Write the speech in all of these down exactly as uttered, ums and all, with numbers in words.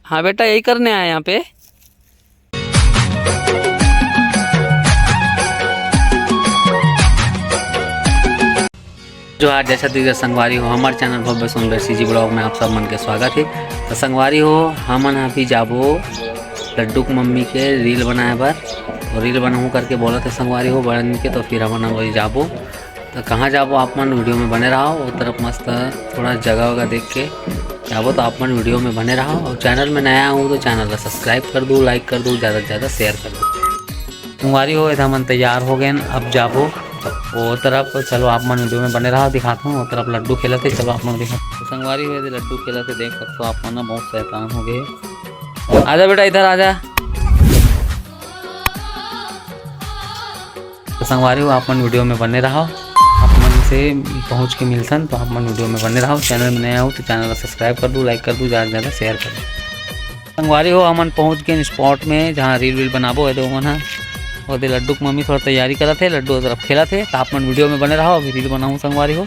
हाँ बेटा, यही करने आए यहाँ पे। जोहार, जय छत्तीसगढ़ संगवारी हो, हमर चैनल भव्य सोनगर सीजी ब्लॉग में आप सब मन के स्वागत हे। तो संगवारी हो, हमन अभी जाबो लड्डू के मम्मी के रील बनाए बर, और रील बनाहूँ करके बोलत हे संगवारी हो बड़न के, तो फिर हमन अभी जाबो। तो कहाँ जाबो, आप मन वीडियो में बने रहो। वो तरफ मस्त थोड़ा जगह वगह देख के जाबो, तो आप मन वीडियो में बने रहो। और चैनल में नया हो तो चैनल ला सब्सक्राइब कर दो, लाइक कर दो, ज़्यादा से ज़्यादा शेयर कर दो। संगवारी हो, एदा हमन तैयार हो गए, अब जाबो वो तरफ। चलो, आप मन वीडियो में बने रहो, दिखाता हूँ वो तरफ लड्डू खेलत हे। चलो, आप मन दिखा। तो संगवारी हो, एदे लड्डू खेलत हे, देख सकते हो आप मन, बहुत शैतान हो गए। आजा बेटा, इधर आजा। तो संगवारी हो, आप मन वीडियो में बने रहो, आप मन से पहुँच के मिलथन, तो आप मन वीडियो में बने रहो। चैनल में नया हो तो चैनल ला सब्सक्राइब कर दो, लाइक कर दो, ज़्यादा से ज़्यादा शेयर कर दो। संगवारी हो, हमन पहुँच गए स्पॉट में, जहाँ रील वील बनाबो। एदे ओमन ह, ओदे लड्डू के मम्मी थोड़ा तैयारी करत हे, लड्डू ओ तरफ खेलत हे, तो आप मन वीडियो में बने रहो, अभी रील बनाहूँ संगवारी हो।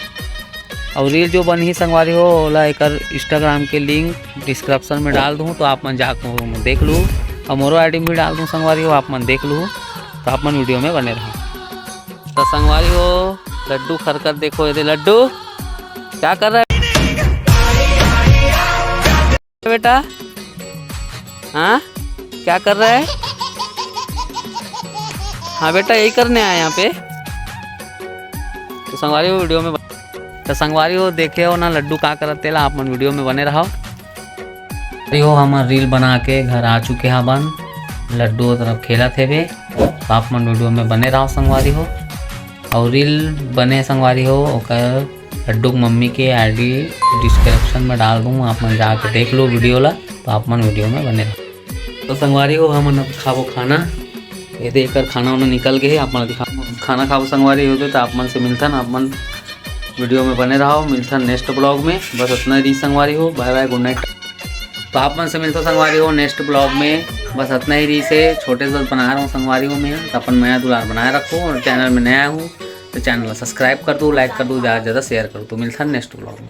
और रील जो बनही संगवारी हो, ओला एकर Instagram के लिंक डिस्क्रिप्शन में डाल दूँ, तो आप मन जाके ओमे देख लू। और मोरो आईडी में भी डाल दूँ संगवारी हो, आप मन देख लू, तो आप मन वीडियो में बने रहो। तो संगवारी हो, लड्डू खरकर देखो, एदे लड्डू क्या कर रहा है बेटा? हाँ, क्या कर रहा है? हाँ बेटा, यही करने आए यहाँ पे। तो संगवारी हो, वीडियो में, तो संगवारी हो, देखे हो ना लड्डू का करत, तेला आप मन वीडियो में बने रहो। संगवारी हो, हमन रील बना के घर आ चुके हवन। लड्डू ओ तरफ खेलत हेबे, तो आप मन वीडियो में बने रहो संगवारी हो। और रील बने संगवारी हो, ओकर लड्डू के मम्मी के आईडी डिस्क्रिप्शन में डाल दूँ, आप मन जाके देख लो वीडियो ला, तो आप मन वीडियो में बने रहो। तो संगवारी हो, हमन अब खाबो खाना। एदे एकर खाना वाना निकल गए हे, आप मन दिखा, खाना खाबो संगवारी हो, तो आप मन से मिलथन, आप मन वीडियो में बने रहो, मिलथन नेक्स्ट ब्लॉग में। बस अतना ही रही संगवारी हो, बाय बाय, गुड नाइट। तो आप मन से मिलथों संगवारी हो नेक्स्ट ब्लॉग में। बस अतना ही रही से, छोटे से बस बना रहा हूँ संगवारी हो मैं, तो अपन मया दुलार बनाए रखो, और चैनल में नया हूँ तो चैनल ला सब्सक्राइब कर दो, लाइक कर दो, ज़्यादा से ज़्यादा शेयर करो। तो मिलथन नेक्स्ट ब्लॉग में।